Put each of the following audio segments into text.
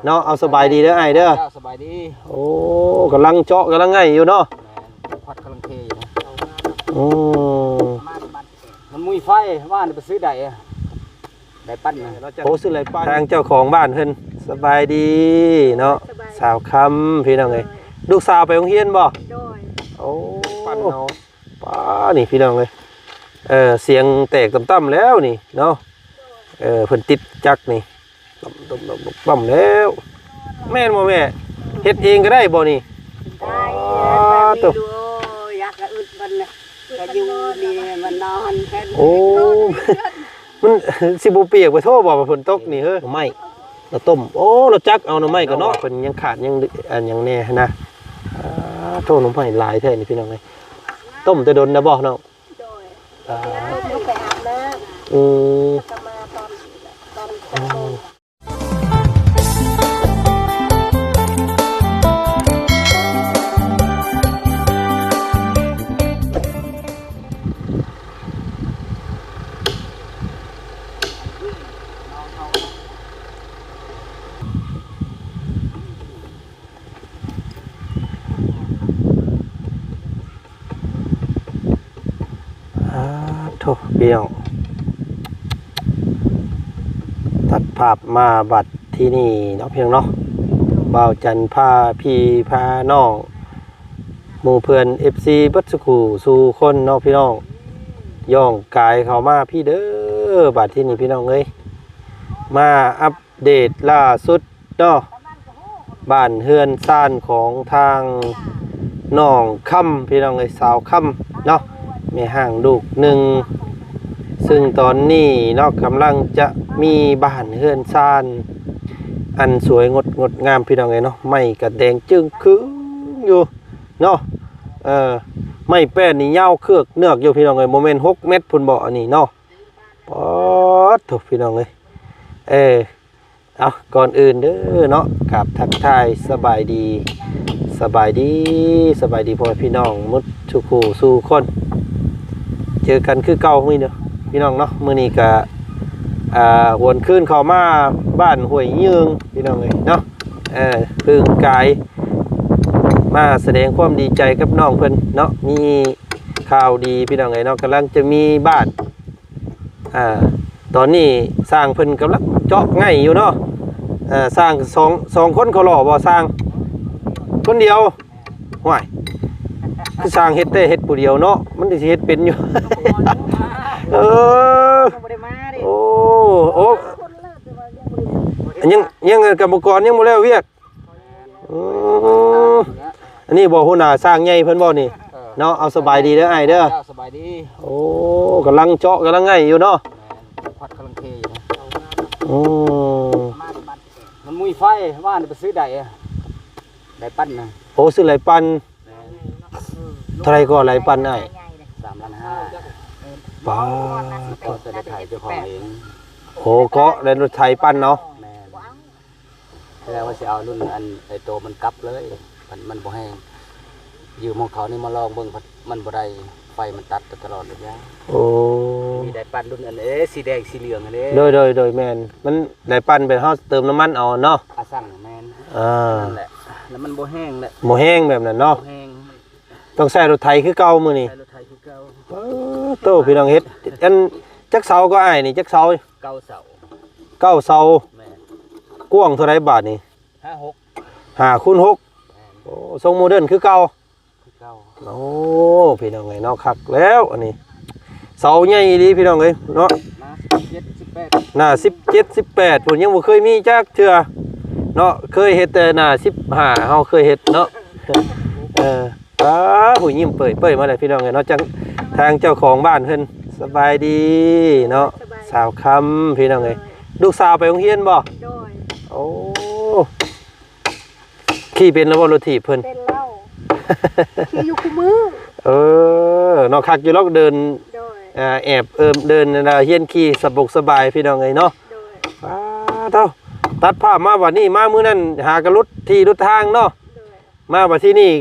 ເນາະ ເອົາ ສະບາຍດີເດີອ້າຍເດີ. ເຈົ້າ ສະບາຍດີ. ໂອ້ ກຳລັງເຈາະກຳລັງໄຫຍ້ຢູ່ເນາະ. ແມ່ນ ພັດກຳລັງເທຢູ່ນະ. ອືມ ມັນມີໄຟ ວ່ານີ້ໄປຊື້ໄດ້ ໄດ້ປັ້ນນະ. ໂອ້ ຊື້ໄດ້ປັ້ນ. ທາງເຈົ້າຂອງບ້ານເພິ່ນ ສະບາຍດີເນາະ. ສະບາຍ ສາວຄຳ ພີ່ນ້ອງເອີຍ. ໂດຍ ລູກສາວໄປໂຮງຮຽນບໍ່? ໂດຍ. ໂອ້ ປັ້ນເນາະ. ປ້າ ນີ້ພີ່ນ້ອງເອີຍ ເອີ ສຽງແຕກຕ່ຳໆແລ້ວນີ້ເນາະ. ເອີ ເພິ່ນຕິດຈັກນີ້ ຕົມໆໆໆແລ້ວ. ແມ່ນບໍ່ແມ່? ເຮັດເອງກໍໄດ້ບໍ່ນີ້? ໄດ້. ປ້າ ແບບນີ້ ໂຕ ໂອ້ຍ ຢາກກະອຶດມັນນະ ກະຢູ່ນີ້ມັນນອນ. ໂອ້ ມັນຊິບໍ່ປຽກບໍ່ໂທ້ບໍ່ວ່າຝົນຕົກນີ້ເຮີ້. ໜໍ່ໄມ້ ລາວຕົ້ມ ໂອ້ ລາວຈັກເອົາໜໍ່ໄມ້ກ່ອນເນາະ. ເພິ່ນຍັງຂາດຫຍັງ ອັນຫຍັງແດ່ຫັ້ນນະ. ອາ ໂທ້ ໜໍ່ໄມ້ຫຼາຍແທ້ນີ້ພີ່ນ້ອງເອີຍ. ຕົ້ມແຕ່ດົນນະບໍ່ນ້ອງ? ໂດຍ. ອາ ເອົາໄປອາບນ້ຳ. ອືມ ແລ້ວກໍມາຕອນ ຕອນ ອືມ ອາ ໂທ້ ພີ່ນ້ອງ ຕັດພາບມາບັດທີ່ນີ້ເນາະ ພີ່ນ້ອງເນາະ. ບ່າວຈັນພາພີ່ພານ້ອງ ໝູ່ເພື່ອນ ເອັຟຊີ ເບິດສູ່ຄູ່ສູ່ຄົນເນາະ ພີ່ນ້ອງ ຍ່ອງກາຍເຂົ້າມາພີ້ເດີ. ບັດທີ່ນີ້ ພີ່ນ້ອງເອີຍ ມາອັບເດດລ່າສຸດເນາະ ບ້ານເຮືອນຊານຂອງທາງນ້ອງຄຳ ພີ່ນ້ອງເອີຍ ສາວຄຳເນາະ ແມ່ຮ້າງລູກໜຶ່ງ ຊຶ່ງຕອນນີ້ເນາະ ກຳລັງຈະມີບ້ານເຮືອນຊານອັນສວຍງົດ ງົດງາມ ພີ່ນ້ອງເອີຍເນາະ. ໄມ້ກະແດງຈຶ່ງຄຶງຢູ່ເນາະ ເອີ ໄມ້ແປ້ນນີ້ຍາວເຄືອກເນືອກຢູ່ ພີ່ນ້ອງເອີຍ ບໍ່ແມ່ນຫົກແມັດພຸ້ນບໍ່ ອັນນີ້ເນາະ. ປາດໂທ້ ພີ່ນ້ອງເອີຍ ເອີ ເອົາ ກ່ອນອື່ນເດີເນາະ ກາບທັກທາຍສະບາຍດີ ສະບາຍດີ ສະບາຍດີພໍ່ແມ່ພີ່ນ້ອງໝົດສູ່ຄູ່ສູ່ຄົນ ເຈີກັນຄືເກົ່າມື້ນີ້ເດີພີ່ນ້ອງເນາະ. ມື້ນີ້ກະ ອ່າ ຫວນຄືນເຂົ້າມາບ້ານຫ້ວຍຍືງ ພີ່ນ້ອງເອີຍເນາະ ເອີ ເພິ່ງກາຍມາສະແດງຄວາມດີໃຈກັບນ້ອງເພິ່ນເນາະ ມີຂ່າວດີ ພີ່ນ້ອງເອີຍເນາະ ກຳລັງຈະມີບ້ານ ອ່າ ຕອນນີ້ຊ່າງເພິ່ນກຳລັງເຈາະໄຫຍ້ຢູ່ເນາະ. ເອີ ຊ່າງສອງ ສອງຄົນເຂົາຫຼໍ່ບໍ່ຊ່າງ? ຄົນດຽວ. ຫ້ວຍ ຄືຊ່າງເຮັດແຕ່ເຮັດຜູ້ດຽວເນາະ ມັນຊິເຮັດເປັນຢູ່. ເອີ ຍັງບໍ່ໄດ້ມາເດ້ ໂອ້ ໂອ້ ຍັງ ຍັງກຳມະກອນຍັງບໍ່ແລ້ວວຽກ. ອືມ ອັນນີ້ບໍ່ ຫົວໜ້າຊ່າງໃຫຍ່ເພິ່ນບໍ່ນີ້? ເອີ ເນາະ ເອົາ ສະບາຍດີເດີອ້າຍເດີ. ເຈົ້າ ສະບາຍດີ. ໂອ້ ກຳລັງເຈາະກຳລັງໄຫຍ້ຢູ່ເນາະ. ແມ່ນ ພັດກຳລັງເທຢູ່ນະ. ອືມ ມັນມີໄຟ ວ່ານີ້ໄປຊື້ໄດ້ ໄດ້ປັ້ນນະ. ໂອ້ ຊື້ໄດ້ປັ້ນ. ແມ່ນ ເທົ່າໃດກໍໄດ້ປັ້ນອ້າຍ? ສາມລ້ານຫ້າ. ປາດ ເກາະແຕ່ໄດ້ໄຖເຈົ້າຂອງເອງ. ໂອ້ ເກາະໄດ້ລົດໄຖປັ້ນເນາະ. ແມ່ນ. ແລ້ວວ່າຊິເອົາລຸ້ນອັນໄອ້ໂຕມັນກັບເລີຍ ມັນ ມັນບໍ່ແຮງ ຢືມຂອງເຂົານີ້ມາລອງເບິ່ງ ມັນບໍ່ໄດ້ ໄຟມັນຕັດຕະຫຼອດລະຍະ. ໂອ້ ມີໄດ້ປັ້ນລຸ້ນອັນເອ ສີແດງສີເຫຼືອງຫັ້ນເດ້. ໂດຍ ໂດຍ ໂດຍ ແມ່ນ ມັນໄດ້ປັ້ນແບບເຮົາເຕີມນ້ຳມັນເອົາເນາະ. ອາ ຊ່າງແມ່ນ ອ່າ ນັ້ນແຫຼະ ແລ້ວມັນບໍ່ແຮງແຫຼະ ບໍ່ແຮງແບບນັ້ນເນາະ ບໍ່ແຮງ. ຕ້ອງໃຊ້ລົດໄຖຄືເກົ່າມື້ນີ້ ໃຊ້ລົດໄຖຄືເກົ່າ. ເອີ ໂຕ ພີ່ນ້ອງ ເຮັດອັນຈັກເສົາກໍອ້າຍນີ້ ຈັກເສົາ? ເກົ້າເສົາ. ເກົ້າເສົາ. ແມ່ນ. ກວ້າງເທົ່າໃດບາດນີ້? ຫ້າຫົກ. ຫ້າຄູນຫົກ. ແມ່ນ. ໂອ້ ຊົງໂມເດີນຄືເກົ່າ. ຄືເກົ່າ. ໂອ້ ພີ່ນ້ອງເອີຍເນາະ ຄັກແລ້ວອັນນີ້ ເສົາໃຫຍ່ອີ່ຫຼີພີ່ນ້ອງເອີຍເນາະ. ໜ້າສິບເຈັດ ສິບແປດ ໜ້າສິບເຈັດ ສິບແປດພຸ້ນ ຍັງບໍ່ເຄີຍມີຈັກເທື່ອເນາະ ເຄີຍເຮັດແຕ່ໜ້າສິບຫ້າ ເຮົາເຄີຍເຮັດເນາະ. ເອີ ປາ ຜູ້ຍິ້ມເປີຍໆມາແລ້ວພີ່ນ້ອງເອີຍເນາະ. ທາງເຈົ້າຂອງບ້ານເພິ່ນ ສະບາຍດີເນາະ. ສະບາຍ ສາວຄຳ ພີ່ນ້ອງເອີຍ. ໂດຍ ລູກສາວໄປໂຮງຮຽນບໍ່? ໂດຍ. ໂອ້ ຂີ່ເປັນແລ້ວບໍ່ລົດຖີບເພິ່ນ? ເປັນແລ້ວ ຂີ່ຢູ່ຄູ່ມື້. ເອີ ເນາະ ຄັກຢູ່ດອກເດີນ. ໂດຍ. ອ່າ ແອບເອີ້ມເດີນ ອ່າ ຮຽນຂີ່ສະບົກສະບາຍພີ່ນ້ອງເອີຍເນາະ. ໂດຍ. ປາດໂທ້ ຕັດພາບມາບັດນີ້ ມາມື້ນັ້ນຫາກະຫຼຸດທີ່ຫຼຸດທາງເນາະ. ໂດຍ. ມາບັດທີນີ້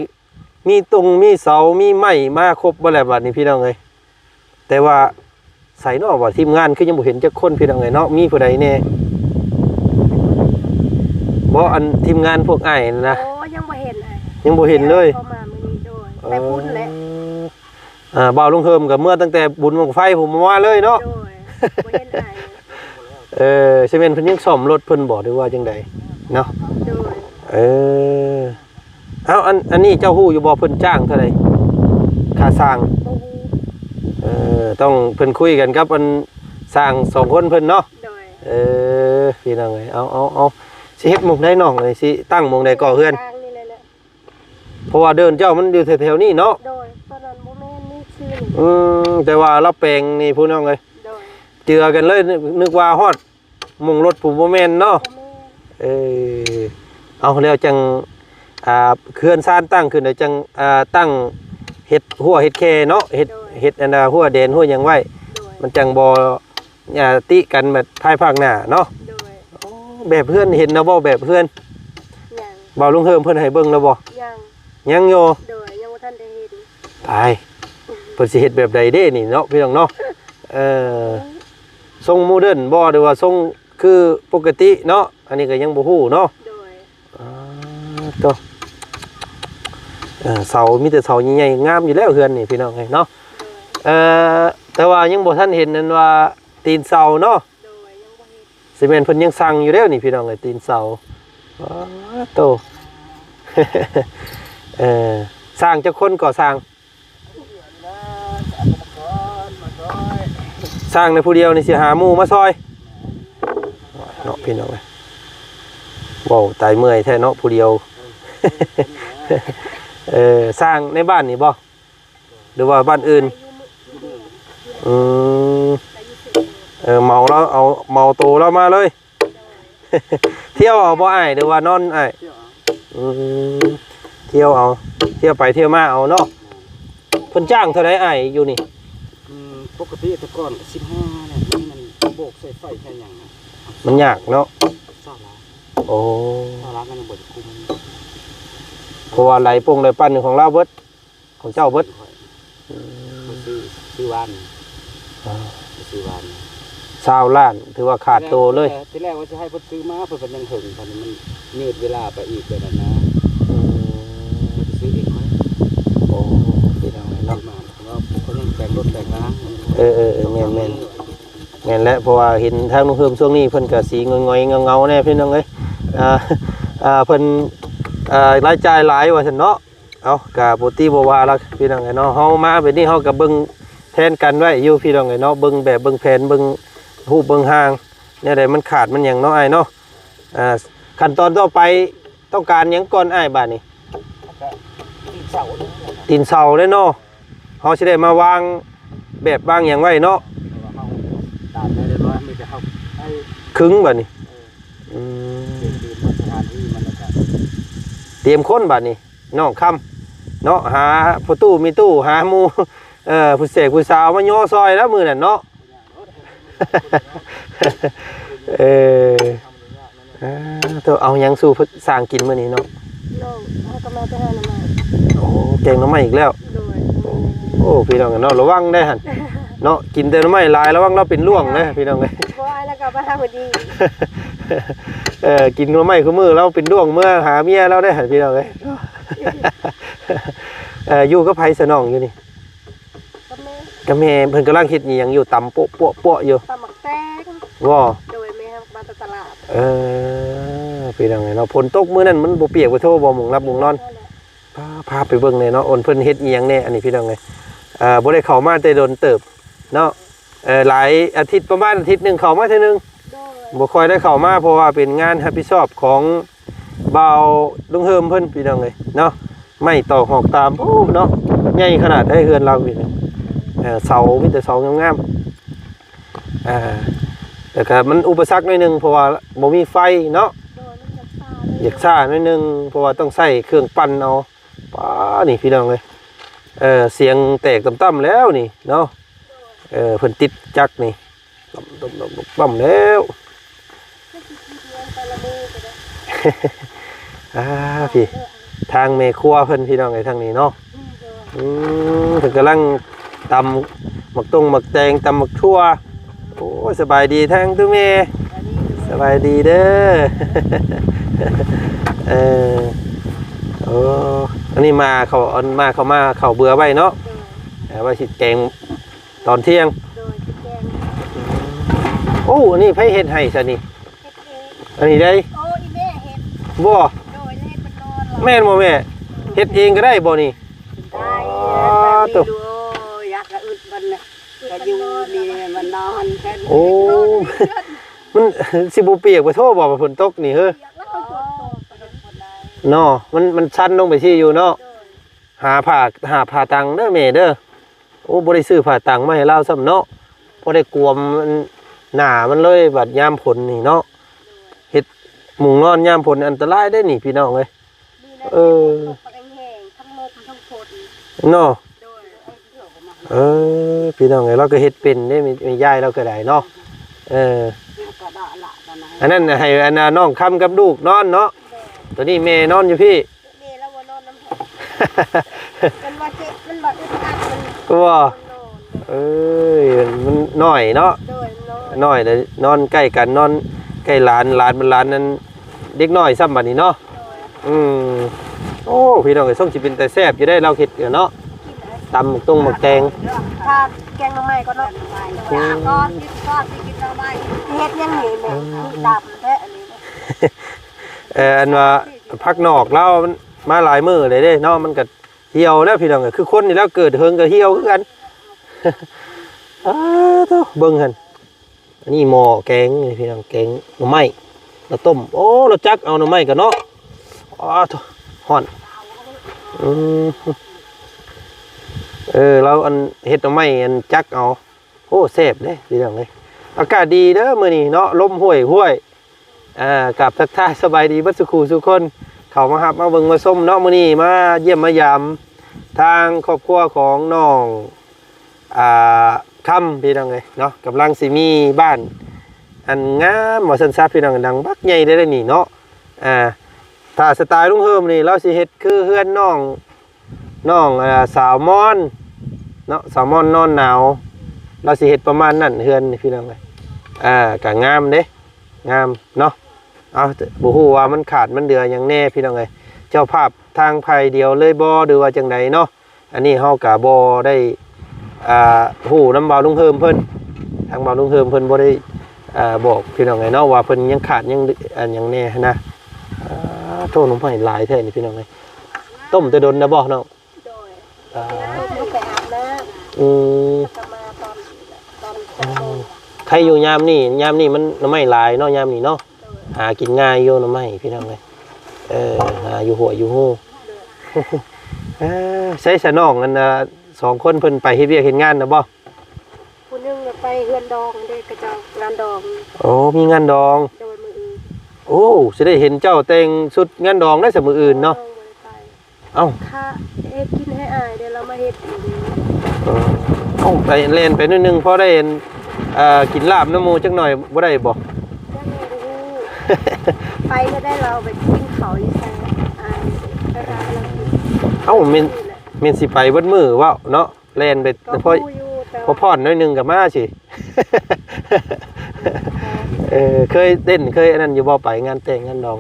ມີຕົງມີເສົາມີໄມ້ມາຄົບເບິດແລ້ວບັດນີ້ພີ່ນ້ອງເອີຍ. ແຕ່ວ່າໃສເນາະ ວ່າທີມງານຄືຍັງບໍ່ເຫັນຈັກຄົນພີ່ນ້ອງເອີຍເນາະ. ມີຜູ້ໃດແດ່? ບໍ່ ອັນທີມງານພວກອ້າຍນັ້ນນະ? ໂອ້ ຍັງບໍ່ເຫັນອ້າຍ ຍັງບໍ່ເຫັນເລີຍ. ເຂົ້າມາມື້ນີ້ ໂດຍ ເອີ ແຕ່ພຸ້ນແຫຼະ. ອ່າ ບ່າວລຸງເຮີມກໍເມືອຕັ້ງແຕ່ບຸນບັ້ງໄຟພຸ້ນມາເລີຍເນາະ. ໂດຍ ບໍ່ເຫັນອ້າຍ. ເອີ ຊິແມ່ນເພິ່ນຍັງສ້ອມລົດເພິ່ນບໍ່ ຫຼືວ່າຈັ່ງໃດເນາະ? ໂດຍ ເອີ ເອົ້າ ອັນ ອັນນີ້ເຈົ້າຮູ້ຢູ່ບໍ່ ເພິ່ນຈ້າງເທົ່າໃດ ຄ່າສ້າງ? ບໍ່ຮູ້. ເອີ ຕ້ອງເພິ່ນຄຸຍກັນກັບອັນຊ່າງສອງຄົນເພິ່ນເນາະ. ໂດຍ ເອີ ພີ່ນ້ອງເອີຍ ເອົາ ເອົາ ເອົາ ຊິເຮັດໝ່ອງໃດນ້ອງເອີຍ ຊິຕັ້ງໝ່ອງໃດກໍ່ເຮືອນ? ກາງນີ້ແຫຼະ. ເພາະວ່າເດີ່ນເຈົ້າມັນຢູ່ແຖວໆນີ້ເນາະ. ໂດຍ ຕອນນັ້ນບໍ່ແມ່ນນີ້ຊື່ນີ້. ອືມ ແຕ່ວ່າລາວແປງນີ້ພີ່ນ້ອງເອີຍ. ໂດຍ ເຈື່ອກັນເລີຍ ນຶກ ນຶກວ່າຮອດໝ່ອງລົດພຸ້ນ ບໍ່ແມ່ນເນາະ. ບໍ່ແມ່ນ. ເອີ ເອົາ ແລ້ວຈັ່ງ ອ່າ ເຮືອນຊານຕັ້ງຂຶ້ນ ແລ້ວຈັ່ງ ອ່າ ຕັ້ງເຮັດຮົ້ວເຮັດແຄເນາະ ເຮັດ ໂດຍ ເຮັດອັນນ່າ ຮົ້ວແດນຮົ້ວຫຍັງໄວ້. ໂດຍ ມັນຈັ່ງບໍ່ ຢ່າຕິກັນແບບພາຍພາກໜ້າເນາະ. ໂດຍ ໂອ້ ແບບເຮືອນ ເຫັນແລ້ວບໍ່ ແບບເຮືອນ? ຍັງ. ບ່າວລຸງເຮີມເພິ່ນໃຫ້ເບິ່ງແລ້ວບໍ່? ຍັງ. ຍັງຢູ່. ໂດຍ ຍັງບໍ່ທັນໄດ້ເຫັນ. ຕາຍ ເພິ່ນຊິເຮັດແບບໃດເດ້ນີ້ເນາະ ພີ່ນ້ອງເນາະ. ເອີ ຊົງໂມເດີນບໍ່ ຫຼືວ່າຊົງຄືປົກກະຕິເນາະ ອັນນີ້ກໍຍັງບໍ່ຮູ້ເນາະ. ໂດຍ ອ່າ ໂຕ ເອີ ເສົາ ມີແຕ່ເສົາໃຫຍ່ໆ ງາມຢູ່ແລ້ວເຮືອນນີ້ ພີ່ນ້ອງເອີຍເນາະ. ໂດຍ ເອີ ແຕ່ວ່າຍັງບໍ່ທັນເຫັນອັນວ່າຕີນເສົາເນາະ. ໂດຍ ຍັງບໍ່ເຫັນ. ຊິແມ່ນເພິ່ນຍັງສັ່ງຢູ່ແລ້ວນີ້ ພີ່ນ້ອງເອີຍ ຕີນເສົາ. ອ້າ ໂຕ ເອີ ຊ່າງຈັກຄົນກໍ່ຊ່າງ? ຊ່າງໃນຜູ້ດຽວນີ້ ຊິຫາໝູ່ມາຊ່ອຍເນາະ ພີ່ນ້ອງເອີຍ. ເວົ້າຕາຍເມື່ອຍແທ້ເນາະ ຜູ້ດຽວ. ເອີ ຊ່າງໃນບ້ານນີ້ບໍ່ ຫຼືວ່າບ້ານອື່ນ? ອືມ ເອີ ເໝົາລາວ ເອົາ ເໝົາໂຕລາວມາເລີຍ. ທ່ຽວເອົາບໍ່ອ້າຍ ຫຼືວ່ານອນອ້າຍ? ທ່ຽວເອົາ. ອືມ ທ່ຽວເອົາ ທ່ຽວໄປທ່ຽວມາເອົາເນາະ. ເພິ່ນຈ້າງເທົ່າໃດອ້າຍຢູ່ນີ້? ອືມ ປົກກະຕິແຕ່ກ່ອນກໍສິບຫ້າແຫຼະ ມັນໂບກໃສ່ໄຟໃສ່ຫຍັງນະ ມັນຍາກເນາະ. ຊາວລາວ. ໂອ້ ຊາວລາວກໍຍັງບໍ່ໄດ້ຄຸມ ເພາະວ່າໄຫຼປົງໄຫຼປັ່ນຂອງລາວເບິດ. ຂອງເຈົ້າເບິດ? ຂ້ອຍ ອືມ ໄປຊື້ ຊື້ວານ. ອ່າ ໄປຊື້ວານ ຊາວລ້ານ ຖືວ່າຂາດໂຕເລີຍ. ທີແລກ ທີແລກວ່າຊິໃຫ້ເພິ່ນຊື້ມາ ເພິ່ນກໍຍັງເຫິງ ບັດນີ້ມັນຍືດເວລາໄປອີກແບບນັ້ນນະ. ອືມ ໄປຊື້ເອງໄວ້. ໂອ້ ພີ່ນ້ອງເອີຍເນາະ ຊື້ມາ ເພາະວ່າເຂົາຍັງແປງລົດແປງລາງ. ເອີໆໆ ແມ່ນໆ ແມ່ນແຫຼະ ເພາະວ່າເຫັນທາງລຸງເຮີມຊ່ວງນີ້ ເພິ່ນກໍສີງອຍໆເຫງົາໆແດ່ ພີ່ນ້ອງເອີຍ. ອ່າ ອ່າ ເພິ່ນ ອ່າ ລາຍຈ່າຍຫຼາຍວ່າຊັ້ນເນາະ. ເອົາ ກະບໍ່ຕິບໍ່ວ່າລະ ພີ່ນ້ອງເອີຍເນາະ. ເຮົາມາແບບນີ້ ເຮົາກະເບິ່ງແຜນການໄວ້ຢູ່ ພີ່ນ້ອງເອີຍເນາະ ເບິ່ງແບບເບິ່ງແຜນ ເບິ່ງຮູບເບິ່ງຮ່າງ ແນວໃດມັນຂາດມັນຫຍັງເນາະ ອ້າຍເນາະ. ອ່າ ຂັ້ນຕອນຕໍ່ໄປຕ້ອງການຫຍັງກ່ອນອ້າຍບາດນີ້? ກະຕີນເສົານີ້ແຫຼະ ຕີນເສົາເດ້ເນາະ. ເຮົາຊິໄດ້ມາວາງແບບວາງຫຍັງໄວ້ເນາະ. ເພາະວ່າເຮົາຕາກໄດ້ຮຽບຮ້ອຍ ມີແຕ່ເຮົາໄປ ຄຶງບາດນີ້. ເອີ ອືມ ຕຽມສະຖານທີ່ມັນ ແລ້ວກະຕຽມຄົນບາດນີ້ ນ້ອງຄຳເນາະ ຫາພໍ່ຕູ້ແມ່ຕູ້ ຫາໝູ່ ເອີ ຜູ້ແສກຜູ້ສາວມາຍໍຊ່ອຍແລ້ວມື້ນັ້ນເນາະ. ເອີ ເອີ ເອົາ ເອົາຫຍັງສູ່ຊ່າງກິນມື້ນີ້ເນາະ? ນ້ອງເຮົາກໍມາແຕ່ຫາໜໍ່ໄມ້. ໂອ້ ແກງໜໍ່ໄມ້ອີກແລ້ວ. ໂດຍ. ໂອ້ ພີ່ນ້ອງເນາະ ລະວັງໄດ໋ຫັ້ນເນາະ ກິນແຕ່ໜໍ່ໄມ້ຫຼາຍ ລະວັງລາວເປັນດ້ວງເດີ ພີ່ນ້ອງເອີຍ. ບໍ່ ອ້າຍລາວກໍມາຫາພໍດີ. ເອີ ກິນໜໍ່ໄມ້ຄູ່ມື້ ລາວເປັນດ້ວງເມືອຫາເມຍລາວໄດ໋ຫັ້ນ ພີ່ນ້ອງເອີຍ. ເອີ ຢູ່ກັບໃຜຊະນ້ອງຢູ່ນີ້? ກັບແມ່. ກັບແມ່. ເພິ່ນກຳລັງເຮັດອີ່ຫຍັງຢູ່? ຕຳໂປະໆໆຢູ່. ຕຳໝາກແຕງ. ບໍ່? ໂດຍ ແມ່ເຮົາມາແຕ່ຕະຫຼາດ. ເອີ ພີ່ນ້ອງເອີຍເນາະ ຝົນຕົກມື້ນັ້ນມັນບໍ່ປຽກບໍ່ໂທບໍ່ ມຸງຫຼັບມຸງນອນ. ພາ ພາໄປເບິ່ງແດ່ເນາະ ວ່າເພິ່ນເຮັດອີ່ຫຍັງແດ່ ອັນນີ້ພີ່ນ້ອງເອີຍ. ເອີ ບໍ່ໄດ້ເຂົ້າມາແຕ່ດົນເຕີບເນາະ ເອີ ຫຼາຍອາທິດ ປະມານອາທິດໜຶ່ງເຂົ້າມາເທື່ອໜຶ່ງ. ໂດຍ. ບໍ່ຄ່ອຍໄດ້ເຂົ້າມາ ເພາະວ່າເປັນງານຮັບຜິດຊອບຂອງບ່າວລຸງເຮີມເພິ່ນ ພີ່ນ້ອງເອີຍເນາະ. ໄມ້ຕອກຫອກຕາມ ໂອ້ ເນາະ ໃຫຍ່ຂະໜາດໃດເຮືອນລາວນີ້. ເອີ ເສົາ ມີແຕ່ເສົາງາມໆ. ອ່າ ແລ້ວກໍມັນອຸປະສັກໜ້ອຍໜຶ່ງ ເພາະວ່າບໍ່ມີໄຟເນາະ. ໂດຍ. ມັນຢາກຊ້າໜ້ອຍ ຢາກຊ້າໜ້ອຍໜຶ່ງ ເພາະວ່າຕ້ອງໃຊ້ເຄື່ອງປັ່ນເອົາ. ປ້າ ນີ້ພີ່ນ້ອງເອີຍ ເອີ ສຽງແຕກຕ່ຳໆແລ້ວນີ້ເນາະ. ໂດຍ. ເອີ ເພິ່ນຕິດຈັກນີ້ ປ້ຳໆໆໆແລ້ວ. ອ່າ ພີ່ ທາງແມ່ຄົວເພິ່ນ ພີ່ນ້ອງເອີຍ ທາງນີ້ເນາະ. ອືມ ເພິ່ນກຳລັງຕຳໝາກຕົງໝາກແຕງ ຕຳໝາກຖົ່ວ. ໂອ້ຍ ສະບາຍດີທາງຕູ້ແມ່. ສະບາຍດີເດີ. ເອີ ໂອ້ ອັນນີ້ມາເຂົາ ເອົາມາ ເຂົາມາ ເຂົາເບືອໄວ້ເນາະ ໂດຍ ເອົາໄວ້ຊິແກງຕອນທ່ຽງ ໂດຍ ຊິແກງ ໂອ້ ອັນນີ້ໃຜເຮັດໃຫ້ຊະນີ້? ເຮັດເອງ ອັນນີ້ໄດ໋ ໂອ້ ອີແມ່ເຮັດ ບໍ່ ໂດຍ ເຮັດເປັນນອນ ແມ່ນບໍ່ແມ່? ເຮັດເອງກໍໄດ້ບໍ່ນີ້? ໄດ້ ອໍ ແບບນີ້ ໂຕ ໂອ້ຍ ຢາກກະອຶດມັນນະ ກະຢູ່ນີ້ມັນນອນກັນ ໂອ້ ມັນຊິບໍ່ປຽກບໍ່ໂທ້ບໍ່ ຝົນຕົກນີ້ເຮີ ເນາະ ມັນ ມັນຊັນລົງໄປຊີ້ຢູ່ເນາະ ໂດຍ ຫາຜ້າ ຫາຜ້າຕັງເດີແມ່ເດີ ໂອ້ ບໍ່ໄດ້ຊື້ຜ້າຕັງມາໃຫ້ລາວຊ້ຳເນາະ ພໍໄດ້ກວມໜ້າມັນເລີຍ ບັດຍາມຝົນນີ້ເນາະ ເຮັດມຸງນອນຍາມຝົນອັນຕະລາຍເດ້ນີ້ພີ່ນ້ອງເອີຍ ເອີ ຕກແຮງໆ ທັງລົມທັງຝົນເນາະ ໂດຍ ເອີ ພີ່ນ້ອງເອີຍ ລາວກໍເຮັດເປັນເດ້ ແມ່ ແມ່ຍາຍລາວກໍໄດ້ເນາະ ເອີ ອັນນັ້ນໃຫ້ອັນນ່ານ້ອງຄຳກັບລູກນອນເນາະ ໂຕນີ້ແມ່ນອນຢູ່ພີ້ ແມ່ລາວບໍ່ນອນນຳໃຜ ມັນວ່າເຈັບ ມັນວ່າອຶດອັດ ມັນ ບໍ່ ມັນນອນ ເອີຍ ມັນນ້ອຍເນາະ ໂດຍ ມັນນ້ອຍ ນ້ອຍເລີຍ ນອນໃກ້ກັນ ນອນໃກ້ຫຼານ ຫຼານ ຫຼານນັ້ນ ເດັກນ້ອຍຊ້ຳບັດນີ້ເນາະ ໂດຍ ອືມ ໂອ້ ພີ່ນ້ອງເອີຍ ຊົງຊິເປັນຕາແຊບຢູ່ໄດ໋ ລາວເຮັດເນາະ ກິນເອີຍ ຕຳໝາກຕົງໝາກແຕງ ຖ້າແກງໜໍ່ໄມ້ກ່ອນເນາະ ອືມ ກ່ອນ ກິນກ່ອນ ຊິກິນໜໍ່ໄມ້ ເຮັດຫຍັງນີ້ແມ່ ຄືດຳແທ້ອັນນີ້ ເອີ ອັນວ່າຜັກນອກລາວມັນມາຫຼາຍມື້ແລ້ວເດ້ເນາະ ມັນກໍ ຫ່ຽວແລ້ວພີ່ນ້ອງເອີຍ ຄືຄົນນີ້ແຫຼະ ເກີດເຫິງກໍຫ່ຽວຄືກັນ ອ້າໂທ້ ເບິ່ງຫັ້ນ ອັນນີ້ໝໍ້ແກງພີ່ນ້ອງ ແກງໜໍ່ໄມ້ ລາວຕົ້ມ ໂອ້ ລາວຈັກເອົາໜໍ່ໄມ້ກັນເນາະ ອ້າໂທ້ ຮ້ອນ ອືມ ເອີ ລາວອັນເຮັດໜໍ່ໄມ້ ອັນຈັກເອົາ ໂອ້ ແຊບເດ້ພີ່ນ້ອງເອີຍ ອາກາດດີເດີມື້ນີ້ເນາະ ລົມຫ້ວຍໆ ອ່າ ກາບທັກທາຍສະບາຍດີເບິດສູ່ຄູ່ສູ່ຄົນ ເຂົ້າມາຮັບມາເບິ່ງມາຊົມເນາະ ມື້ນີ້ມາຢ້ຽມມາຢາມທາງຄອບຄົວຂອງນ້ອງ ອ່າ ຄຳ ພີ່ນ້ອງເອີຍເນາະ ກຳລັງຊິມີບ້ານອັນງາມວ່າຊັ້ນຊະ ພີ່ນ້ອງ ຫຼັງບັກໃຫຍ່ເດ້ນີ້ເນາະ ອ່າ ຖ້າສະໄຕລ໌ລຸງເຮີມນີ້ ລາວຊິເຮັດຄືເຮືອນນ້ອງ ນ້ອງ ເອີ ສາວມອນເນາະ ສາວມອນນອນໜາວ ລາວຊິເຮັດປະມານນັ້ນເຮືອນນີ້ພີ່ນ້ອງເອີຍ ເອີ ກະງາມເດ້ ງາມເນາະ ເອົາ ບໍ່ຮູ້ວ່າມັນຂາດມັນເຫຼືອຫຍັງແດ່ພີ່ນ້ອງເອີຍ ເຈົ້າພາບທາງຝ່າຍດຽວເລີຍບໍ່ ຫຼືວ່າຈັ່ງໃດເນາະ ອັນນີ້ເຮົາກະບໍ່ໄດ້ ອ່າ ຮູ້ນຳບ່າວລຸງເຮີມເພິ່ນ ທາງບ່າວລຸງເຮີມເພິ່ນບໍ່ໄດ້ ອ່າ ບອກພີ່ນ້ອງເອີຍເນາະ ວ່າເພິ່ນຍັງຂາດຫຍັງ ອັນຫຍັງແດ່ຫັ້ນນະ ອ່າ ໂທ້ ໜໍ່ໄມ້ຫຼາຍແທ້ນີ້ພີ່ນ້ອງເອີຍ ຕົ້ມແຕ່ດົນແລ້ວບໍ່ນ້ອງ? ໂດຍ ອ່າ ເຮົາໄປອາບນ້ຳ ອືມ ແລ້ວກໍມາຕອນ ຕອນ ອືມ ເຊົ້າ ໄຄຢູ່ຍາມນີ້ ຍາມນີ້ມັນໜໍ່ໄມ້ຫຼາຍເນາະ ຍາມນີ້ເນາະ ໂດຍ ຫາກິນງ່າຍຢູ່ໜໍ່ໄມ້ພີ່ນ້ອງເອີຍ ເອີ ຫາຢູ່ຫ້ວຍຢູ່ຮູ ໂດຍ ເອີ ໃສສະນ້ອງ ອັນ ສອງຄົນເພິ່ນໄປເຮັດວຽກເຮັດງານນະບໍ່? ຜູ້ໜຶ່ງໄປເຮືອນດອງເດ້ ເຂົາເຈົ້າງານດອງ ໂອ້ ມີງານດອງ ໂດຍ ມື້ອື່ນ ໂອ້ ຊິໄດ້ເຫັນເຈົ້າແຕ່ງຊຸດງານດອງໄດ້ຊະມື້ອື່ນເນາະ ໂດຍ ບໍ່ໄດ້ໄປ ເອົ້າ ຖ້າເຮັດກິນໃຫ້ອາຍເດ້ ລາວມາເຮັດອີກເດ້ ເອີ ເອົ້າ ໄປແລ່ນໄປໜ້ອຍໜຶ່ງ ພໍໄດ້ ເອີ ກິນລາບນຳໝູ່ຈັກໜ່ອຍບໍ່ໄດ້ບໍ່? ຍັງບໍ່ຮູ້ ໄປແລ້ວໄດ້ ລາວໄປກິນເຂົ້າຢູ່ໃສ ອາຍ ໄປຫາລາວກິນ ເອົ້າ ແມ່ນ ແມ່ນຊິໄປເບິດມື້ເວົ້າເນາະ ແລ່ນໄປ ກໍ ພໍ ຮູ້ຢູ່ ແຕ່ວ່າ ພໍຜ່ອນໜ້ອຍໜຶ່ງກໍມາຊິ ເອີ ເຄີຍເຕັ້ນ ເຄີຍອັນນັ້ນຢູ່ບໍ່? ໄປງານແຕ່ງງານດອງ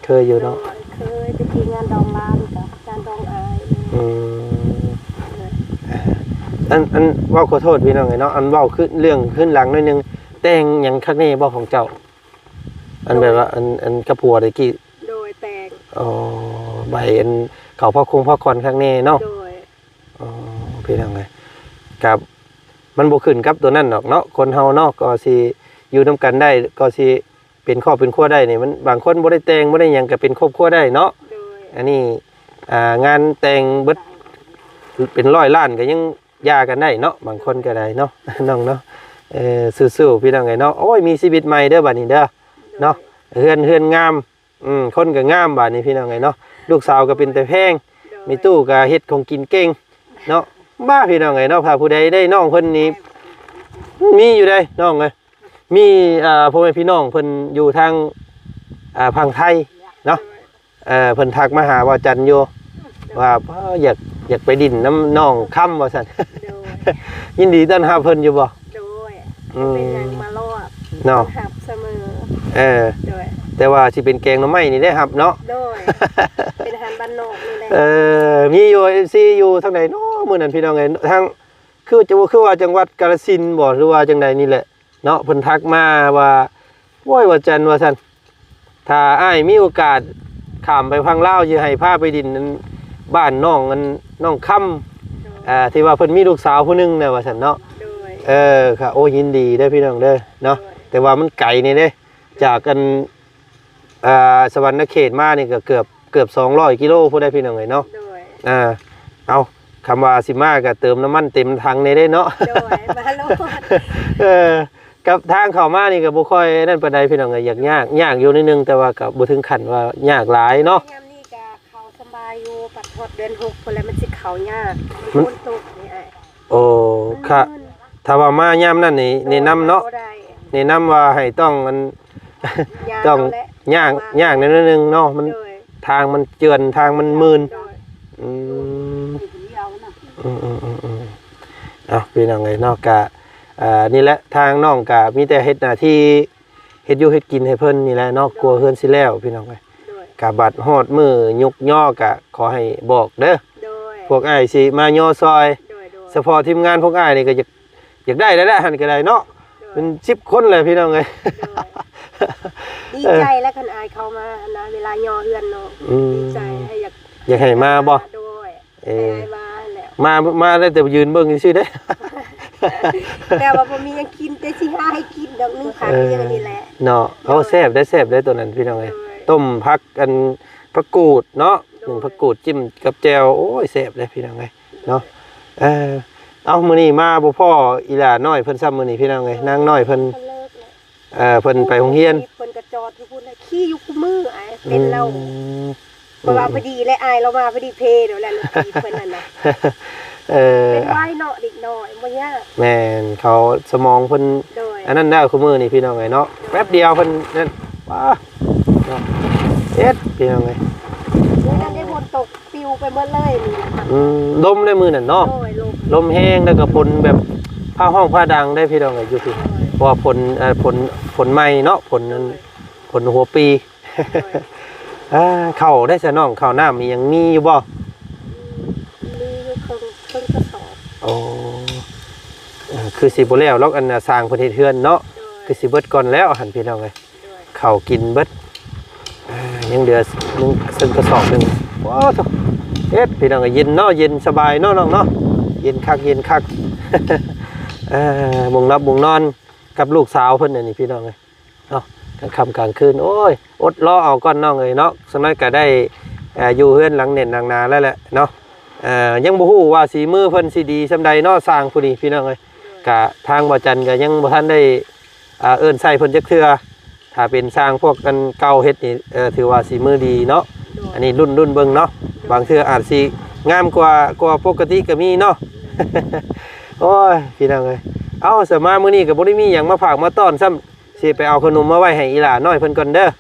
ເຄີຍຢູ່ເນາະ ໂດຍ ເຄີຍ ແຕ່ກີ້ງານດອງຫຼານກັບງານດອງອ້າຍ ອືມ ໂດຍ ອັນ ອັນ ເວົ້າຂໍໂທດພີ່ນ້ອງເອີຍເນາະ ອັນເວົ້າຄືເລື່ອງຄືນຫຼັງໜ້ອຍໜຶ່ງ ແຕ່ງຫຍັງຄັກແນ່ບໍ່ຂອງເຈົ້າ? ອັນແບບວ່າ ໂດຍ ອັນ ອັນກັບຜົວແຕ່ກີ້ ໂດຍ ແຕ່ງ ອໍ ໃບອັນເຂົ້າພາຄົງພາຄອນຄັກແນ່ເນາະ ໂດຍ ອໍ ພີ່ນ້ອງເອີຍ ກັບ ມັນບໍ່ຂຶ້ນກັບຕົວນັ້ນດອກເນາະ ຄົນເຮົາເນາະ ກໍຊິຢູ່ນຳກັນໄດ້ ກໍຊິເປັນຄອບເປັນຄົວໄດ້ນີ້ ມັນ ບາງຄົນບໍ່ໄດ້ແຕ່ງ ບໍ່ໄດ້ຫຍັງ ກໍເປັນຄອບຄົວໄດ້ເນາະ ໂດຍ ອັນນີ້ ອ່າ ງານແຕ່ງເບິດເປັນຮ້ອຍລ້ານ ກໍຍັງຢ່າກັນໄດ້ເນາະ ບາງຄົນກໍໄດ້ເນາະ ນ້ອງເນາະ ເອີ ສູ້ໆ ພີ່ນ້ອງເອີຍເນາະ ໂອ້ຍ ມີຊີວິດໃໝ່ເດີ ບັດນີ້ເດີ ໂດຍ ເນາະ ເຮືອນ ເຮືອນງາມ ອືມ ຄົນກໍງາມບາດນີ້ພີ່ນ້ອງເອີຍເນາະ ລູກສາວກໍເປັນຕາແພງ ໂດຍ ມີຕູ້ກໍເຮັດຂອງກິນເກັ່ງເນາະ ບ້າ ພີ່ນ້ອງເອີຍເນາະ ຖ້າຜູ້ໃດໄດ້ນ້ອງເພິ່ນນີ້ ມີຢູ່ເດ້ນ້ອງເອີຍ ມີ ອ່າ ພໍ່ແມ່ພີ່ນ້ອງເພິ່ນຢູ່ທາງ ອ່າ ຝັ່ງໄທເນາະ ໂດຍ ເອີ ເພິ່ນທັກມາຫາບ່າວຈັນຢູ່ ໂດຍ ວ່າ ເອີ ຢາກ ຢາກໄປດິນນຳນ້ອງຄຳວ່າຊັ້ນ ໂດຍ ຍິນດີຕ້ອນຮັບເພິ່ນຢູ່ບໍ່? ໂດຍ ອືມ ເປັນຫຍັງມາລອດ ເນາະ ຮັບສະເໝີ ເອີ ໂດຍ ແຕ່ວ່າຊິເປັນແກງໜໍ່ໄມ້ນີ້ໄດ້ຮັບເນາະ. ໂດຍ ເປັນອາຫານບ້ານນອກນີ້ແຫຼະ. ເອີ ມີຢູ່ ເອັຟຊີ ຢູ່ທາງໃດເນາະມື້ນັ້ນ ພີ່ນ້ອງເອີຍ ທາງ ຄືຈະ ຄືວ່າຈັງຫວັດກາລະສິນບໍ ຫຼືວ່າຈັ່ງໃດນີ້ແຫຼະເນາະ ເພິ່ນທັກມາວ່າ ໂອ້ຍ ວ່າຈັ່ນ ວ່າຊັ້ນ ຖ້າອ້າຍມີໂອກາດຂ້າມໄປຝັ່ງລາວ ຊິໃຫ້ພາໄປດິນ ອັນ ບ້ານນ້ອງ ອັນ ນ້ອງຄຳ ໂດຍ ອ່າ ທີ່ວ່າເພິ່ນມີລູກສາວຜູ້ໜຶ່ງນະ ວ່າຊັ້ນເນາະ. ໂດຍ ເອີ ກະ ໂອ້ ຍິນດີເດີພີ່ນ້ອງເດີເນາະ. ໂດຍ ແຕ່ວ່າມັນໄກນີ້ເດ້ ຈາກ ອັນ ອ່າ ສະຫວັນນະເຂດມານີ້ກໍເກືອບ ເກືອບສອງຮ້ອຍກິໂລພຸ້ນໄດ໋ພີ່ນ້ອງເອີຍເນາະ. ໂດຍ ອ່າ ເອົາ ຄຳວ່າຊິມາກໍເຕີມນ້ຳມັນເຕັມຖັງແດ່ເດ້ເນາະ. ໂດຍ ມາໂລດ. ເອີ ກັບທາງເຂົ້າມານີ້ກໍບໍ່ຄ່ອຍນັ້ນປານໃດພີ່ນ້ອງເອີຍ ຍາກ ຍາກ ຍາກຢູ່ໜ້ອຍໜຶ່ງ ແຕ່ວ່າກໍບໍ່ເຖິງຂັ້ນວ່າຍາກຫຼາຍເນາະ. ຍາມນີ້ກໍເຂົ້າສະບາຍຢູ່ ບັດຮອດເດືອນຫົກພຸ້ນແຫຼະມັນຊິເຂົ້າຍາກ ມັນ ມັນຝົນຕົກນີ້ອ້າຍ. ໂອ້ ອືມ ຄະ ຖ້າວ່າມາຍາມນັ້ນນີ້ ໂດຍ ແນະນຳເນາະ ບໍ່ໄດ້ ແນະນຳວ່າໃຫ້ຕ້ອງ ອັນ ຍ່າງ ຕ້ອງ ເອົາແຫຼະ ຍ່າງ ວ່າ ຍ່າງແດ່ໜ້ອຍໜຶ່ງເນາະ ມັນ ໂດຍ ທາງມັນເຈື່ອນ ທາງມັນມື່ນ. ໂດຍ ອືມ ອືມໆໆໆ ເອົາ ພີ່ນ້ອງເອີຍເນາະ ກະ ອ່າ ນີ້ແຫຼະ ທາງນ້ອງກະມີແຕ່ເຮັດໜ້າທີ່ ເຮັດຢູ່ເຮັດກິນໃຫ້ເພິ່ນນີ້ແຫຼະເນາະ. ໂດຍ ກົວເຮືອນຊິແລ້ວ ພີ່ນ້ອງເອີຍ. ໂດຍ ກະບັດຮອດມື້ຍຸກຍໍກະຂໍໃຫ້ບອກເດີ ໂດຍ ພວກອ້າຍຊິມາຍໍຊ່ອຍ. ໂດຍໆ ສະເພາະທີມງານພວກອ້າຍນີ້ກໍຢາກ ຢາກໄດ້ແລ້ວແຫຼະ ຫັ້ນກໍໄດ້ເນາະ. ໂດຍ ເປັນສິບຄົນແຫຼະ ພີ່ນ້ອງເອີຍ. ໂດຍ ດີໃຈແລ້ວຄັນອ້າຍເຂົ້າມາຫັ້ນນະ ເວລາຍໍເຮືອນເນາະ. ອືມ ດີໃຈ ໃຫ້ຢາກ ຢາກໃຫ້ມາບໍ່? ໂດຍ ເອີ ໃຫ້ອ້າຍມາແລ້ວ ມາ ມາໄດ້ແຕ່ຢືນເບິ່ງຊື່ໆເດ້. ແຕ່ວ່າບໍ່ມີຫຍັງກິນ ແຕ່ຊິຫາໃຫ້ກິນດອກ ໜຶ່ງຜັກ ເອີ ຫຍັງນີ້ແຫຼະເນາະ. ໂອ້ ໂດຍ ແຊບໄດ໋ ແຊບໄດ໋ ໂຕນັ້ນ ພີ່ນ້ອງເອີຍ. ໂດຍ ຕົ້ມຜັກ ອັນ ຜັກກູດເນາະ ໂດຍ ໜຶ່ງຜັກກູດ ຈິ້ມກັບແຈ່ວ ໂອ້ຍ ແຊບເດ້ ພີ່ນ້ອງເອີຍເນາະ. ເອີ ເອົ້າ ມື້ນີ້ມາບໍ່ພໍ້ອີຫຼ້ານ້ອຍເພິ່ນຊ້ຳ ມື້ນີ້ ພີ່ນ້ອງເອີຍ. ເອີ ນາງນ້ອຍເພິ່ນ ເພິ່ນເລີກແລ້ວ ເອີ ເພິ່ນໄປໂຮງຮຽນ ເພິ່ນກໍຈອດຢູ່ພຸ້ນແຫຼະ ຂີ່ຢູ່ຄູ່ມື້ອ້າຍ ເປັນລາວ. ອືມ ເພາະວ່າ ອືມ ພໍດີແຫຼະ ອ້າຍລາວມາພໍດີເພໂດດແຫຼະ ລົດຖີບເພິ່ນຫັ້ນນະ. ເອີ ເປັນໄວເນາະ ເດັກນ້ອຍບໍ່ຍາກ. ແມ່ນ ເຂົາສະໝອງເພິ່ນ ໂດຍ ອັນນັ້ນແລ້ວ ຄູ່ມື້ນີ້ ພີ່ນ້ອງເອີຍເນາະ. ໂດຍ ແປັບດຽວເພິ່ນນັ້ນ ວ້າ ເນາະ ເຮັດ ພີ່ນ້ອງເອີຍ. ມື້ນັ້ນໄດ້ຝົນຕົກປິວໄປໝົດເລີຍມື້ນັ້ນ. ອືມ ລົມໃນມື້ນັ້ນເນາະ. ໂດຍ ລົມ ລົມແຮງ ແລ້ວກໍຝົນແບບຟ້າຮ້ອງຟ້າດັງໄດ໋ ພີ່ນ້ອງເອີຍ ຢູ່ພີ້. ໂດຍ ເພາະວ່າຝົນ ເອີ ຝົນ ຝົນໃໝ່ເນາະ ຝົນນັ້ນ ໂດຍ ຝົນຫົວປີ. ໂດຍ ອ່າ ເຂົ້າໄດ້ຊະນ້ອງ ເຂົ້ານ້ຳອີ່ຫຍັງມີຢູ່ບໍ່? ມີຢູ່ເຄິ່ງ ເຄິ່ງກະສອບ. ໂອ້ ເອີ ຄືຊິບໍ່ແລ້ວດອກ ອັນ ສ້າງເພິ່ນເຮັດເຮືອນເນາະ. ໂດຍ ຄືຊິເບິດກ່ອນແລ້ວຫັ້ນ ພີ່ນ້ອງເອີຍ. ໂດຍ ເຂົ້າກິນເບິດ ອ່າ ຍັງເຫຼືອໜຶ່ງ ເຊິ່ງກະສອບໜຶ່ງ. ໂອ້ໂທ້ ເຮັດ ພີ່ນ້ອງເອີຍ ເຢັນເນາະ ເຢັນສະບາຍເນາະນ້ອງເນາະ ເຢັນຄັກ ເຢັນຄັກ. ອ່າ ໝ່ອງຫຼັບໝ່ອງນອນກັບລູກສາວເພິ່ນອັນນີ້ ພີ່ນ້ອງເອີຍ. ເນາະ ກາງຄ່ຳກາງຄືນ ໂອ້ຍ ອົດລໍເອົາກ່ອນນ້ອງເອີຍເນາະ. ສະນັ້ນກໍໄດ້ ເອີ ຢູ່ເຮືອນຫຼັງແໜ້ນຫຼັງໜາແລ້ວແຫຼະເນາະ. ເອີ ຍັງບໍ່ຮູ້ວ່າສີມືເພິ່ນຊິດີສ່ຳໃດເນາະ ຊ່າງຜູ້ນີ້ ພີ່ນ້ອງເອີຍ. ກະທາງບໍ່ຈັນກໍຍັງບໍ່ທັນໄດ້ ອ່າ ເອີ້ນໃຊ້ເພິ່ນຈັກເທື່ອ. ຖ້າເປັນຊ່າງພວກອັນເກົ່າເຮັດນີ້ ເອີ ຖືວ່າສີມືດີເນາະ. ໂດຍ ອັນນີ້ລຸ້ນ ລຸ້ນເບິ່ງເນາະ. ໂດຍ ບາງເທື່ອອາດຊິງາມກວ່າ ກວ່າປົກກະຕິກໍມີເນາະ. ໂອ້ຍ ພີ່ນ້ອງເອີຍ ເອົ້າ ສະມາມື້ນີ້ກໍບໍ່ໄດ້ມີຫຍັງມາຝາກມາຕ້ອນຊ້ຳ. ຊິໄປເອົາຂະໜົມມາໄວ້ໃຫ້ອີຫຼ້ານ້ອຍເພິ່ນກ່ອນເດີ. ໂດຍ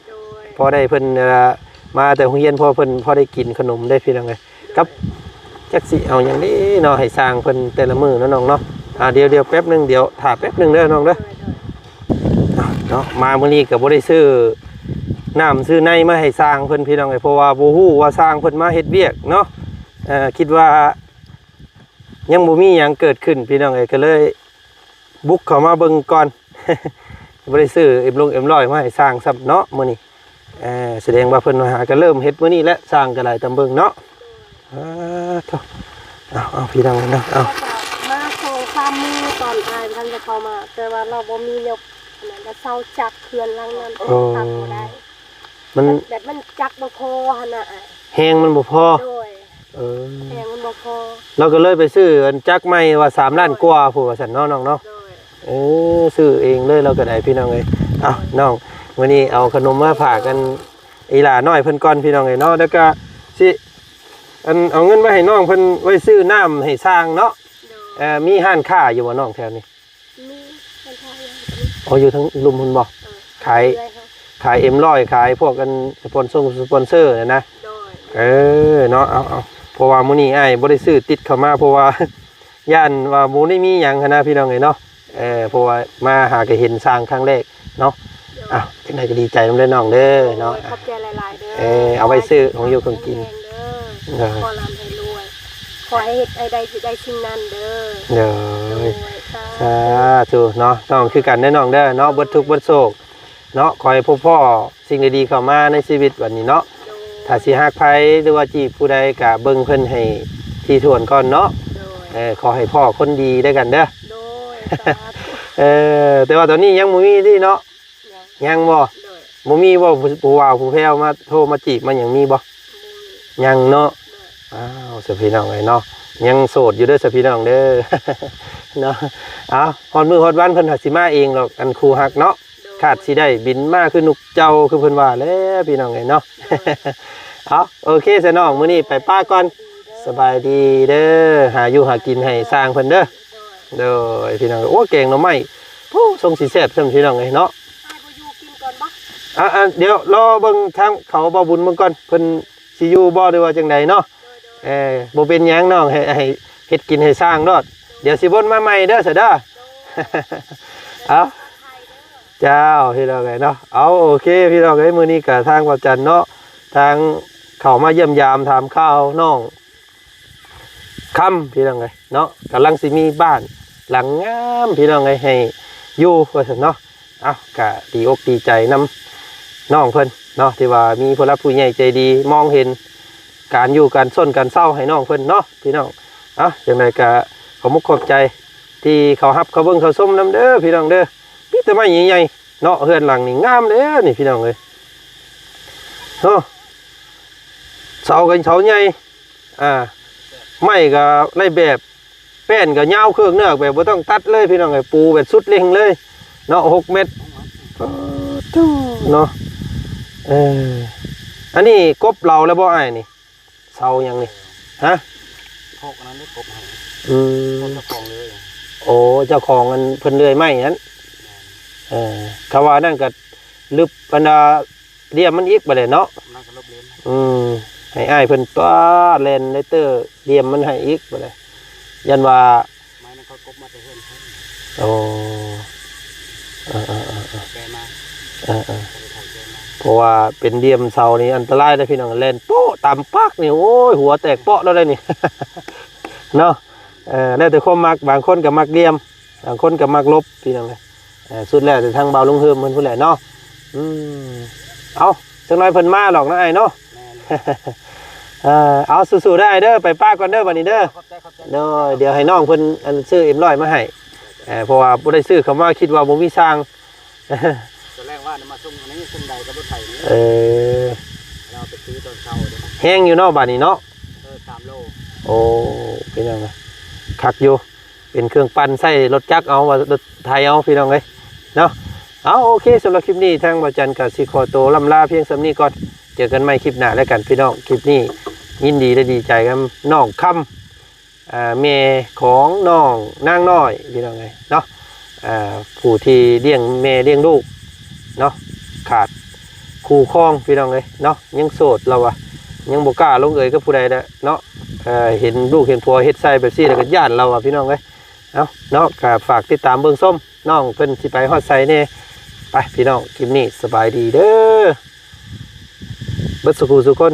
ພໍໄດ້ເພິ່ນ ເອີ ມາແຕ່ໂຮງຮຽນ ພໍເພິ່ນ ພໍໄດ້ກິນຂະໜົມເດ້ ພີ່ນ້ອງເອີຍ. ໂດຍ ກັບ ຈັກຊິເອົາຫຍັງເດ້ເນາະ ໃຫ້ຊ່າງເພິ່ນແຕ່ລະມື້ເນາະນ້ອງເນາະ. ອ່າ ດຽວ ດຽວແປັບໜຶ່ງ ດຽວຖ້າແປັບໜຶ່ງເດີນ້ອງເດີ. ໂດຍ ໂດຍ ເນາະ ມາມື້ນີ້ກໍບໍ່ໄດ້ຊື້ນ້ຳຊື້ໃນມາໃຫ້ຊ່າງເພິ່ນ ພີ່ນ້ອງເອີຍ ເພາະວ່າບໍ່ຮູ້ວ່າຊ່າງເພິ່ນມາເຮັດວຽກເນາະ. ເອີ ຄິດວ່າ ຍັງບໍ່ມີຫຍັງເກີດຂຶ້ນ ພີ່ນ້ອງເອີຍ ກໍເລີຍບຸກເຂົ້າມາເບິ່ງກ່ອນ. ບໍ່ໄດ້ຊື້ເອັມລົງເອັມຮ້ອຍມາໃຫ້ຊ່າງຊ້ຳເນາະມື້ນີ້. ເອີ ສະແດງວ່າເພິ່ນຫາກໍເລີ່ມເຮັດມື້ນີ້ແຫຼະ ຊ່າງກໍໄດ້ຕາມເບິ່ງເນາະ. ເອີ ເອົາ ເອົາ ພີ່ນ້ອງເນາະ ເອົາ ມາສອງສາມມື້ຕອນອ້າຍບໍ່ທັນຈະເຂົ້າມາ ແຕ່ວ່າລາວບໍ່ມີແນວ ອັນນັ້ນ ລາວເຊົາຈັກເຮືອນຫຼັງນັ້ນ ໂອ້ ຕັດບໍ່ໄດ້. ມັນ ແບບ ແບບມັນຈັກບໍ່ພໍຫັ້ນນະ ແຮງມັນບໍ່ພໍ. ໂດຍ ເອີ ແຮງມັນບໍ່ພໍ ລາວກໍເລີຍໄປຊື້ອັນຈັກໃໝ່ວ່າສາມລ້ານກວ່າພຸ້ນວ່າຊັ້ນເນາະນ້ອງເນາະ. ໂດຍ ເອີ ຊື້ເອງເລີຍລາວກໍໄດ້ ພີ່ນ້ອງເອີຍ. ເອົ້າ ໂດຍ ນ້ອງ ມື້ນີ້ເອົາຂະໜົມມາຝາກອັນອີຫຼ້ານ້ອຍເພິ່ນກ່ອນ ພີ່ນ້ອງເອີຍເນາະ ແລ້ວກໍຊິອັນເອົາເງິນມາໃຫ້ນ້ອງເພິ່ນໄວ້ຊື້ນ້ຳໃຫ້ຊ່າງເນາະ. ໂດຍ ເອີ ມີຮ້ານຄ້າຢູ່ບໍ່ນ້ອງແຖວນີ້? ມີ ມັນຂາຍຢູ່ ອໍ ຢູ່ທາງລຸ່ມພຸ້ນບໍ່? ເອີ ຂາຍ ຂາຍເອັມຮ້ອຍ ຂາຍພວກອັນສະປອນຊົງສະປອນເຊີນັ້ນນະ. ໂດຍ ເອີ ເນາະ ເອົາ ເອົາ ເພາະວ່າມື້ນີ້ອ້າຍບໍ່ໄດ້ຊື້ຕິດເຂົ້າມາ ເພາະວ່າຢ້ານວ່າບໍ່ໄດ້ມີຫຍັງຫັ້ນນະ ພີ່ນ້ອງເອີຍເນາະ. ເອີ ເພາະວ່າມາຫາກໍເຫັນຊ່າງຄັ້ງແລກເນາະ. ໂດຍ ເອົາ ຈັ ໄດ້ກໍດີໃຈນຳເດີນ້ອງເດີເນາະ ໂດຍ ຂອບໃຈຫຼາຍໆເດີ ເອີ ເອົາໄວ້ຊື້ຂອງຢູ່ຂອງກິນ ຂໍໃຫ້ແຂງແຮງເດີ ໂດຍ ຂໍລ່ຳໃຫ້ລວຍ ຂໍໃຫ້ເຮັດໃຫ້ໄດ້ ໄດ້ສິ່ງນັ້ນເດີ ໂດຍ ໂດຍ ສາທຸ ສາທຸເນາະ ນ້ອງຄືກັນເດີນ້ອງເດີເນາະ ໂດຍ ເບິດທຸກເບິດໂສກເນາະ ຂໍໃຫ້ພົບພໍ້ສິ່ງດີໆເຂົ້າມາໃນຊີວິດບັດນີ້ເນາະ ໂດຍ ຖ້າຊິຮັກໃຜ ຫຼືວ່າຈີບຜູ້ໃດກະເບິ່ງເພິ່ນໃຫ້ຖີ່ຖ້ວນກ່ອນເນາະ ໂດຍ ເອີ ຂໍໃຫ້ພໍ້ຄົນດີໃຫ້ກັນເດີ ໂດຍ ສາທຸ ເອີ ແຕ່ວ່າຕອນນີ້ຍັງບໍ່ມີຕິເນາະ ຍັງ ຍັງບໍ່ ໂດຍ ບໍ່ມີບໍ່ ຜູ້ ຜູ້ບ່າວຜູ້ແພ້ວມາໂທມາຈີບມາຫຍັງມີບໍ່ ບໍ່ມີ ຍັງເນາະ ໂດຍ ອ້າວ ສະພີ່ນ້ອງເອີຍເນາະ ຍັງໂສດຢູ່ເດີສະພີ່ນ້ອງເດີ ເນາະ ເອົາ ຮອດມື້ຮອດວັນເພິ່ນຫາກຊິມາເອງດອກ ອັນຄູ່ຮັກເນາະ ໂດຍ ຄາດຊິໄດ້ບິນມາຄືນົກເຈົ້າ ຄືເພິ່ນວ່າແຫຼະພີ່ນ້ອງເອີຍເນາະ ໂດຍ ເອົາ ໂອເຄຊະນ້ອງ ມື້ນີ້ໄປປະກ່ອນ ໂດຍ ສະບາຍດີເດີ ຫາຢູ່ຫາກິນໃຫ້ຊ່າງເພິ່ນເດີ ໂດຍ ໂດຍ ພີ່ນ້ອງ ໂອ້ ແກງໜໍ່ໄມ້ ໂອ້ ຊົງຊິແຊບຊ້ຳພີ່ນ້ອງເອີຍເນາະ ອ້າຍບໍ່ຢູ່ກິນກ່ອນບໍ່? ອ່າ ອ່າ ດຽວລໍເບິ່ງທາງເຂົາບ່າວບຸນເບິ່ງກ່ອນ ເພິ່ນຊິຢູ່ບໍ່ ຫຼືວ່າຈັ່ງໃດເນາະ ໂດຍ ໂດຍ ເອີ ບໍ່ເປັນຫຍັງນ້ອງ ໃຫ້ ໃຫ້ເຮັດກິນໃຫ້ຊ່າງໂລດ ໂດຍ ດຽວຊິວົນມາໃໝ່ເດີ ສະເດີ ໂດຍ ເອົາ ເຈົ້າ ພີ່ນ້ອງເອີຍເນາະ ເອົາ ໂອເຄ ພີ່ນ້ອງເອີຍ ມື້ນີ້ກະທາງບ່າວຈັນເນາະ ທາງເຂົ້າມາຢ້ຽມຢາມຖາມຂ່າວນ້ອງ ຄຳ ພີ່ນ້ອງເອີຍເນາະ ກຳລັງຊິມີບ້ານຫຼັງງາມ ພີ່ນ້ອງເອີຍ ໃຫ້ຢູ່ວ່າຊັ້ນເນາະ ເອົ້າ ກະດີອົກດີໃຈນຳນ້ອງເພິ່ນເນາະ ທີ່ວ່າມີຜູ້ຫຼັກຜູ້ໃຫຍ່ໃຈດີມອງເຫັນການຢູ່ການຊົນການເຊົາໃຫ້ນ້ອງເພິ່ນເນາະ ພີ່ນ້ອງ ເອົ້າ ຈັ່ງໃດກະຂອບມຸກຂອບໃຈທີ່ເຂົ້າຮັບເຂົ້າເບິ່ງເຂົ້າຊົມນຳເດີ ພີ່ນ້ອງເດີ ມີແຕ່ໄມ້ໃຫຍ່ໆເນາະ ເຮືອນຫຼັງນີ້ງາມແລ້ວນີ້ ພີ່ນ້ອງເອີຍ ເນາະ ເສົາກໍເສົາໃຫຍ່ ອ່າ ໄມ້ກໍໄດ້ແບບ ແປ້ນກໍຍາວເຄິ່ງເໜືອກ ແບບບໍ່ຕ້ອງຕັດເລີຍພີ່ນ້ອງເອີຍ ປູແບບສຸດເລັ່ງເລີຍເນາະ ຫົກແມັດ ປາໂທ້ເນາະ ເອີ ອັນນີ້ກົບເລົາແລ້ວບໍ່ອ້າຍນີ້ ເສົາຫຍັງນີ້ ຮະ ພວກອັນນັ້ນໄດ້ກົບໃຫ້ ອືມ ພວກເຈົ້າຂອງເລີຍ ໂອ້ ເຈົ້າຂອງອັນເພິ່ນເລື່ອຍໄມ້ຫັ້ນ ແມ່ນ ເອີ ຄຳວ່ານັ້ນກໍລຶບບັນດາ ເລ່ຽມມັນອີກບາດນີ້ເນາະ ມັນກໍລົບເລ່ຽມ ອືມ ໃຫ້ອ້າຍເພິ່ນຕົວະແລ່ນໄລເຕີເລ່ຽມມັນໃຫ້ອີກບາດນີ້ ຢ້ານວ່າ ໄມ້ນັ້ນເຂົາກົບມາແຕ່ເຮືອນເຂົາ ໂອ້ ເອີໆໆໆ ແກະມາ ເອີໆ ເຂົາໄດ້ຖາງແກະມາ ເພາະວ່າເປັນເລ່ຽມເສົານີ້ອັນຕະລາຍເດ້ພີ່ນ້ອງ ແລ່ນໂປະຕຳປັກນີ້ ໂອ້ຍ ຫົວແຕກເປາະແລ້ວໄດ໋ນີ້ ເນາະ ເອີ ແລ້ວແຕ່ຄວາມມັກ ບາງຄົນກໍມັກເລ່ຽມ ບາງຄົນກໍມັກຫຼົບ ພີ່ນ້ອງເອີຍ ເອີ ສຸດແລ້ວແຕ່ທາງບ່າວລຸງເຮີມເພິ່ນພຸ້ນແຫຼະເນາະ ອືມ ເອົ້າ ຈັກໜ້ອຍເພິ່ນມາດອກເນາະອ້າຍເນາະ ແມ່ນ ເອີ ເອົາ ສູ້ໆເດີອ້າຍເດີ ໄປປະກ່ອນເດີບັດນີ້ເດີ ຂອບໃຈ ຂອບໃຈ ໂດຍ ດຽວໃຫ້ນ້ອງເພິ່ນ ອັນ ຊື້ເອັມຮ້ອຍມາໃຫ້ ເອີ ເພາະວ່າບໍ່ໄດ້ຊື້ ຄຳວ່າຄິດວ່າບໍ່ມີຊ່າງ ຕອນແລກວ່າມາສົ່ງອັນນີ້ ສົ່ງໃດກັບລົດໄຖນີ້ ເອີ ແລ້ວໄປຊື້ຕອນເຊົ້າເດ້ ແຮງຢູ່ເນາະບາດນີ້ເນາະ ເອີ ສາມໂລ ໂອ້ ເປັນຫຍັງນະ ຄັກຢູ່ ເປັນເຄື່ອງປັ່ນໃຊ້ລົດຈັກເອົາ ວ່າລົດໄຖເອົາ ພີ່ນ້ອງເອີຍເນາະ ເອົາ ໂອເຄ ສຳລັບຄລິບນີ້ທາງບ່າວຈັນກໍຊິຂໍໂຕລ່ຳລາພຽງສ່ຳນີ້ກ່ອນ ເຈີກັນໃໝ່ຄລິບໜ້າແລ້ວກັນພີ່ນ້ອງ ຄລິບນີ້ຍິນດີ ແລະ ດີໃຈກັບນ້ອງຄຳ ອ່າ ແມ່ຂອງນ້ອງນາງນ້ອຍ ພີ່ນ້ອງເອີຍເນາະ ອ່າ ຜູ້ທີ່ລ້ຽງແມ່ລ້ຽງລູກເນາະ ຂາດຄູ່ຄອງ ພີ່ນ້ອງເອີຍເນາະ ຍັງໂສດລາວວ່າ ຍັງບໍ່ກ້າລົງເອີຍກັບຜູ້ໃດແຫຼະເນາະ ເອີ ເຫັນລູກເຫັນຜົວເຮັດໃສ່ແບບຊີ້ແລ້ວກໍຢ້ານລາວວ່າ ພີ່ນ້ອງເອີຍ ເອົາເນາະ ກໍຝາກຕິດຕາມເບິ່ງຊົມ ນ້ອງເພິ່ນຊິໄປຮອດໃສແດ່ ໄປພີ່ນ້ອງ ຄລິບນີ້ສະບາຍດີເດີ ເບິດສູ່ຜູ້ສູ່ຄົນ